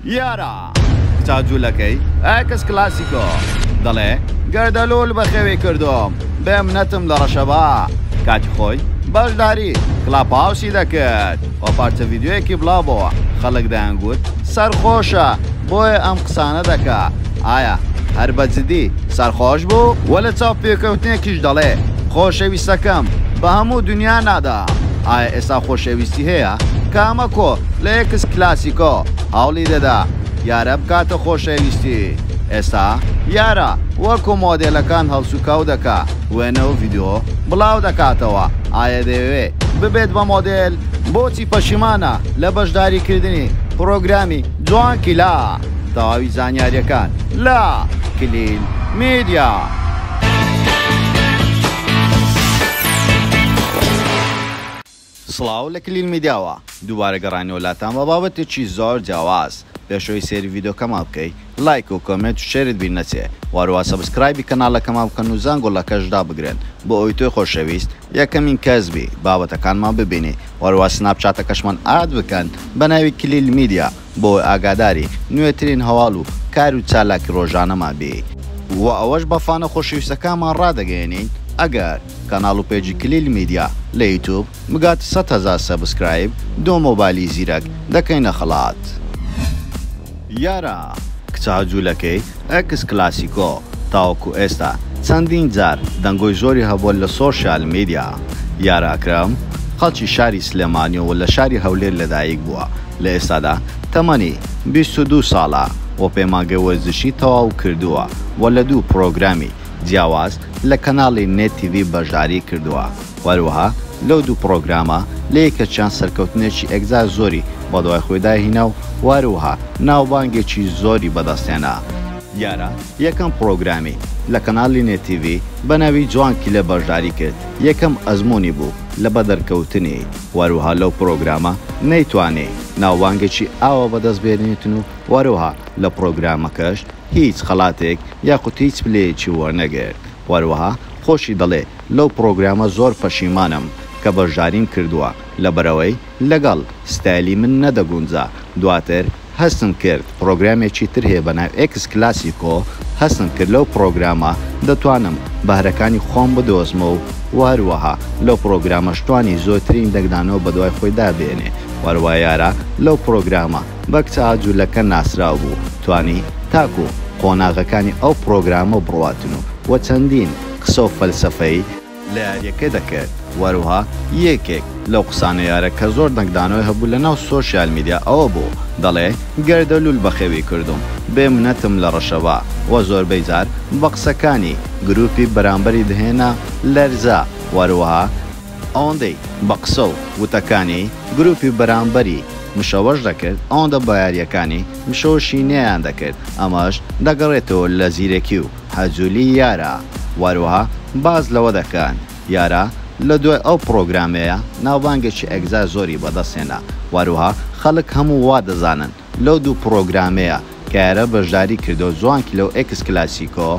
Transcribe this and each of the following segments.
یارا کچە جولەکەی ئێکس کلاسیکۆ دەڵێ گەردەلول بەخێوی کردوم بێ منەتم لە ڕەشەبا کاتی خۆی بەشداری کڵاپ هاوسی دەکرد و پارچە ڤیدیۆیەکی بڵاو بۆوە خەڵک دەیانگوت سەرخۆشە بۆیە ئەم قسانە دەکا ئایا هەر بە جدی سەرخۆش بوو؟ وە لە چاوپێکەوتنێکیش دەڵێ خۆشەویستەکەم بە هەموو دنیا نادام ئایا ئێستا خۆشەویستی هەیە؟ کامە کۆ لە ئێکس کلاسیکۆ هەوڵی دەدا یارە بکاتە خۆشەویستی ئێستا یارە وەکو مۆدێلەکان هەڵسوکەوت دەکا وێنە و ڤیدیۆ بڵاو دەکاتەوە ئایا دەیەوێ ببێت بە مۆدێل؟ بۆچی پەشیمانە لە بەشداری کردنی پڕۆگرامی جوان کیلا؟ تەواوی زانیاریەکان لە کلیل میدیا. سڵاو لە کلیل میدیاوە دووبارە گەڕاینەوە لاتان بە بابەتێکی زۆر جیاواز پێش ئەوەی سەیری ڤیدۆکەمان بکەی لایک و comment و share ت بیر نەچێ وەهەروەها subscribe ی کەناڵەکەمان بکەن و زەنگوڵەکەش دابگرن بۆ ئەوەی تۆی خۆشەویست یەکەمین کەس بی بابەتەکانمان ببینی وەهەروەها سناپچاتەکەشمان add بکەن بەناوی کلیل میدیا بۆ ئاگاداری نوێترین هەواڵ و کار و چالاکی ڕۆژانەمان بی. وە ئەوەش بە fan ە خۆشەویستەکانمان ڕادەگەیەنین ئەگەر کەناڵ و page ی کلیل میدیا لە یوتوب بگاتە 100,000 subscribe دوو مۆبایلی زیرەک دەکەینە خەڵات. یارە کچە جولەکەی ئێکس کلاسیکۆ تاوەکو ئێستا چەندین جار دەنگۆی زۆری هەبووە لە سۆشیال میدیا. یارە ئەکرەم خەڵکی شاری سلێمانیە و لە شاری هەولێر لەدایک بووە، لە ئێستادا تەمەنی 22 ساڵە و پەیمانگەی وەرزشی تەواو کردووە و لە دوو پڕۆگرامی جیاواز لە کەناڵی نێت تیڤی بەشداری کردووە و هەروەها لەو دوو پڕۆگرامە لە یەکێکیان سەرکەوتنێکی ئێگجار زۆری بەدوای خۆیدا هینا و هەروەها ناوبانگێکی زۆری بەدەستهێنا. یارا یەکەم پڕۆگرامی لە کەناڵی نێت تیڤی بە ناوی جوان کیلە بەشداری کرد، یەکەم ئەزموونی بوو لە بەدەرکەوتنی و هەروەها لەو پڕۆگرامە نەیتوانی ناوبانگێکی ئاوا بەدەست بێنێتن و هەروەها لە پڕۆگرامەکەش هیچ خەڵاتێک یاخود هیچ پلەیەکی وەرنەگرت و هەروەها خۆشی دەڵێ لەو پڕۆگرامە زۆر پەشیمانم کە بەشداریم کردووە لەبەرئەوەی لەگەڵ ستایلی من نەدەگونجا دواتر هەستم کرد پڕۆگرامێکی تر هەیە بەناوی ئێکس کلاسیکۆ هەستم کرد لەو پڕۆگرامە دەتوانم بەهرەکانی خۆم بدۆزمەوە و هەروەها لەو پڕۆگرامەش توانی زۆرترین دەنگدانەوە بەدوای خۆیدا بێنێ وەروە یارا لەو پڕۆگرامە بە کچە ئاجولەکە ناسراو بوو توانی تاکو قۆناغەکانی ئەو پڕۆگرامە بڕواتن و وە چەندین قسە و فەلسەفەی لە یاریەکە دەکرد وەروها یەکێک لەو قسانە یارە کە زۆر دەنگدانەوەی هەبوو لە ناو سۆشیال میدیا ئەوە بوو دەڵێ گەردەلول بەخێوی کردوم بێ منەتم لە ڕەشەبا وە زۆربەی جار بە قسەکانی گروپی بەرامبەری دەهێنا لەرزە وەروەها ئەوەندەی بە قسە و وتەکانی گروپی بەرامبەری مشەوەش دەکرد ئەوەندە بە یاریەکانی مشەوەشی نەیان دەکرد ئەمەش دەگەڕێتەوە لە زیرەکی و هەجولی یارا وەروەها باس لەوە دەکەن یارا لە دوای ئەو پڕۆگرامەیە ناوبانگێکی ئێگجار زۆری بەدەست هێنا وەروەها خەڵک هەموو وا دەزانن لەو دوو پڕۆگرامەیە کە یارا بەشداری کردوە جوان کیلە و ئێکس کلاسیکۆ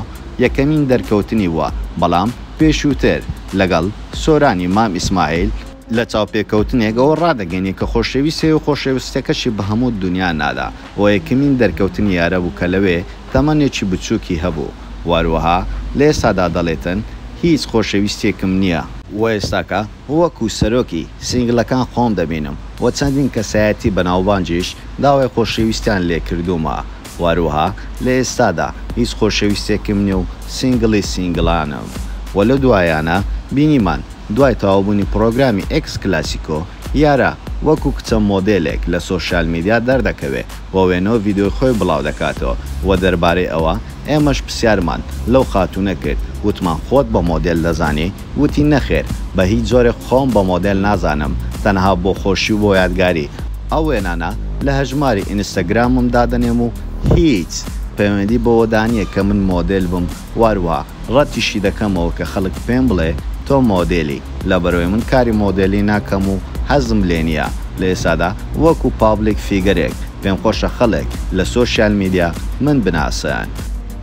یەکەمین دەرکەوتنی بووە بەڵام پێشووتر لەگەڵ سۆرانی مام ئیسماعیل لە چاوپێکەوتنێک ئەوە ڕادەگەینێ کە خۆشەویست هەیە و خۆشەویستەکەشی بە هەموو دونیا نادا و یەکەمین دەرکەوتنی یارا بوو کە لەوێ تەمەنێکی بچووکی هەبوو و هەروەها لە ئێستادا دەڵێتن هیچ خۆشەویستێکم نییە و ئێستاکە وەکو سەرۆکی سینگلەکان خۆم دەبینم و چەندین کەسایەتی بەناوبانگیش داوای خۆشەویستیان لێ کردوومە و هەروەها لە ئێستادا هیچ خۆشەویستێکم نییە و single ی single انم و لەو دوایانە بینیمان دوای تەواوبوونی پڕۆگرامی ئێکس کلاسیکۆ یارا وەکو کچە مۆدێلێک لە سۆشیال میدیا دەردەکەوێ و وێنە و ڤیدیۆی خۆی بڵاودەکاتەوە و دەربارەی ئەوە ئێمەش پرسیارمان لەو خاتوونە کرد وتمان خۆت بە مۆدێل دەزانی؟ وتی نەخێر بە هیچ جۆرێک خۆم بە مۆدێل نازانم تەنها بۆ خۆشی و بۆ یادگاری ئەو وێنانە لە هەژماری ئینستاگرامم دادەنێم و هیچ پەیوەندی بەوەدا نییە کە من مۆدێل بم و هەروەها ڕەتیشی دەکەمەوە کە خەڵک پێم بڵێ تۆ مۆدێلی، لەبەرئەوەی من کاری مۆدێلی ناکەم و حەزم لێ نییە، لە ئێستادا وەکو public figure ێک پێم خۆشە خەڵک لە سۆشیال میدیا من بناسن.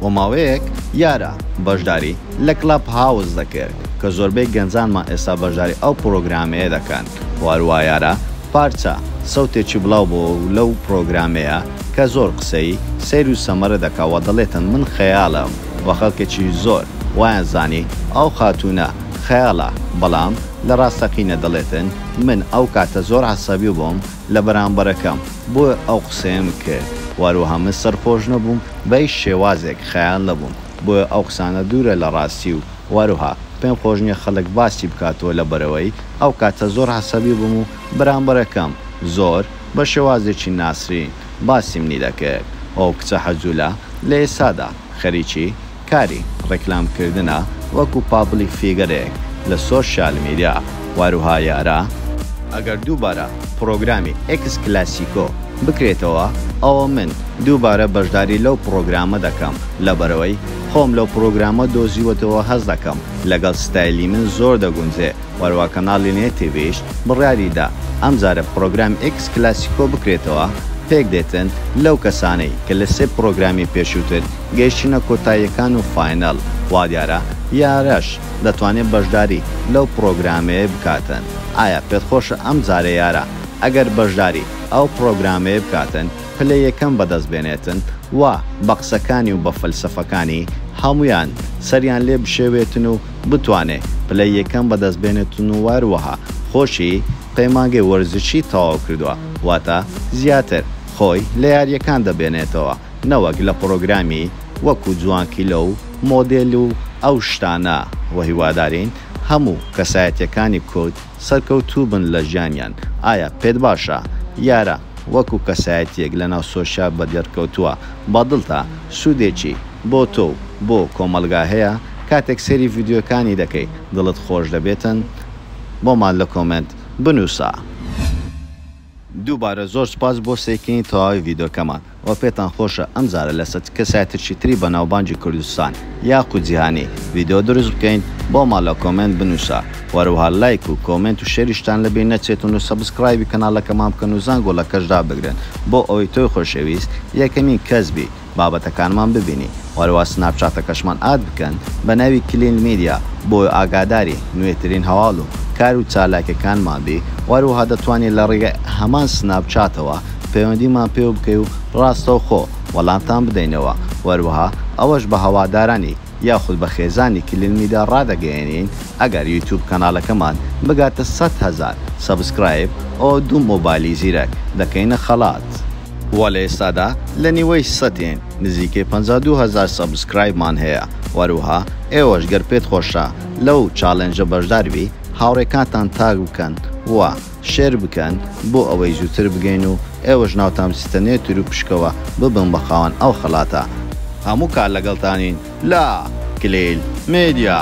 و ماوەیەک یارا بەشداری لە کڵاپ هاوس دەکرد کە زۆربەی گەنجانمان ئێستا بەشداری ئەو پڕۆگرامەیە دەکەن و هەروا یارا پارچە سەوتێکی بڵاو بۆوە و لەو پڕۆگرامەیە. کە زۆر قسەی سەیر و سەمەرە دەکا و دەڵێتن من خەیاڵم و خەڵکێکی زۆر وایان زانی ئەو خاتوونە خەیاڵە بەڵام لە ڕاستەقینە دەڵێتن من ئەو کاتە زۆر عەسەبی بووم لە بەرامبەرەکەم بۆیە ئەو قسەیەم کرد وەروەها من سەرخۆش نەبووم بە هیچ شێوازێک خەیاڵ نەبووم بۆیە ئەو قسانە دوورە لە ڕاستی و وەروها پێم خۆش نیە خەڵک باسی بکاتەوە لەبەرئەوەی ئەو کاتە زۆر عەسەبی بووم و بەرامبەرەکەم زۆر بە شێوازێکی ناسرین باسی منی دەکرد ئەو کچە حەجولە لە ئێستادا خەریکی کاری ڕیکلام کردنە وەکو public figure ێک لە social media وەروها یارا ئەگەر دووبارە پڕۆگرامی ئێکس کلاسیکۆ بکرێتەوە ئەوە من دووبارە بەشداری لەو پڕۆگرامە دەکەم لەبەرئەوەی خۆم لەو پڕۆگرامە دۆزیوەتەوە هەست دەکەم لەگەڵ ستایلی من زۆر دەگونجێ وەروا کەناڵی نێت تیڤیش بڕیاری دا ئەمجارە پڕۆگرامی ئێکس کلاسیکۆ بکرێتەوە پێک دێتن لەو کەسانەی کە لە سێ پڕۆگرامی پێشووتر گەیشتنە کۆتاییەکان و final وادیارە یارەش دەتوانێت بەشداری لەو پڕۆگرامەیە بکاتن ئایا پێت خۆشە ئەم جارە یارە ئەگەر بەشداری ئەو پڕۆگرامەیە بکاتن پلەی یەکەم بەدەست بێنێتن و بە قسەکانی و بە فەلسەفەکانی هەموویان سەریان لێ بشێوێتن و بتوانێ پلەی یەکەم بەدەست بێنێتن و هەروەها خۆشی پەیمانگەی وەرزشی تەواو کردووە واتە زیاتر خۆی لە یارییەکان دەبێنێتەوە نەوەک لە پڕۆگرامی وەکو جوانکیلە و مۆدێل و ئەو شتانە وە هیوادارین هەموو کەسایەتیەکانی کورد سەرکەوتوو بن لە ژیانیان ئایا پێت باشە یارە وەکو کەسایەتیەک لەناو social بەدیارکەوتووە بەدڵتە سوودێکی بۆ تۆ و بۆ کۆمەڵگا هەیە کاتێک سەیری ڤیدیۆکانی دەکەی دڵت خۆش دەبێتن بۆمان لە comment بنووسە. دووبارە زۆر سوپاس بۆ سەیرکردنی تەواوی ڤیدۆکەمان وە پێتان خۆشە ئەمجارە لەسەر چ کەسایەتێکی تری بەناوبانگی کوردستان یاخود جیهانی ڤیدۆ دروست بکەین بۆمان لە comment بنوسە وەروەها لایک و comment و share یشتان لەبیر نەچێتن و subscribe ی کەناڵەکەمان بکەن و زەنگۆڵەکەش دابگرن بۆ ئەوەی تۆی خۆشەویست یەکەمین کەس بی بابەتەکانمان ببینی وەروا سناپچاتەکەشمان add بکەن بە ناوی کلیل میدیا بۆ ئاگاداری نوێترین هەواڵ و کار و چالاکیەکانمان بی وەروەها دەتوانی لە ڕێگای هەمان سناپچاتەوە پەیوەندیمان پێوە بکەی و ڕاستەوخۆ وەڵامتان بدەینەوە وەروەها ئەوەش بە هەوادارانی یاخود بە خێزانی کلیل میدیا ڕادەگەیەنین ئەگەر یوتوب کەناڵەکەمان بگاتە 100,000 subscribe ئەوە دوو مۆبایلی زیرەک دەکەینە خەڵات. وە لە ئێستادا لە نیوەی سەتین نزیکەی 52,000 subscribe مان هەیە وەروها ئێوەش گەر پێت خۆشە لەو challenge ە بەشدار بی هاوڕێکانتان tag بکەن و share بکەن بۆ ئەوەی زووتر بگەین و ئێوەش ناوتان بچیتە نێو تیروپشکەوە ببن بە خاوەن ئەو خەڵاتە. هەموو کات لەگەڵتانین لە کلیل میدیا.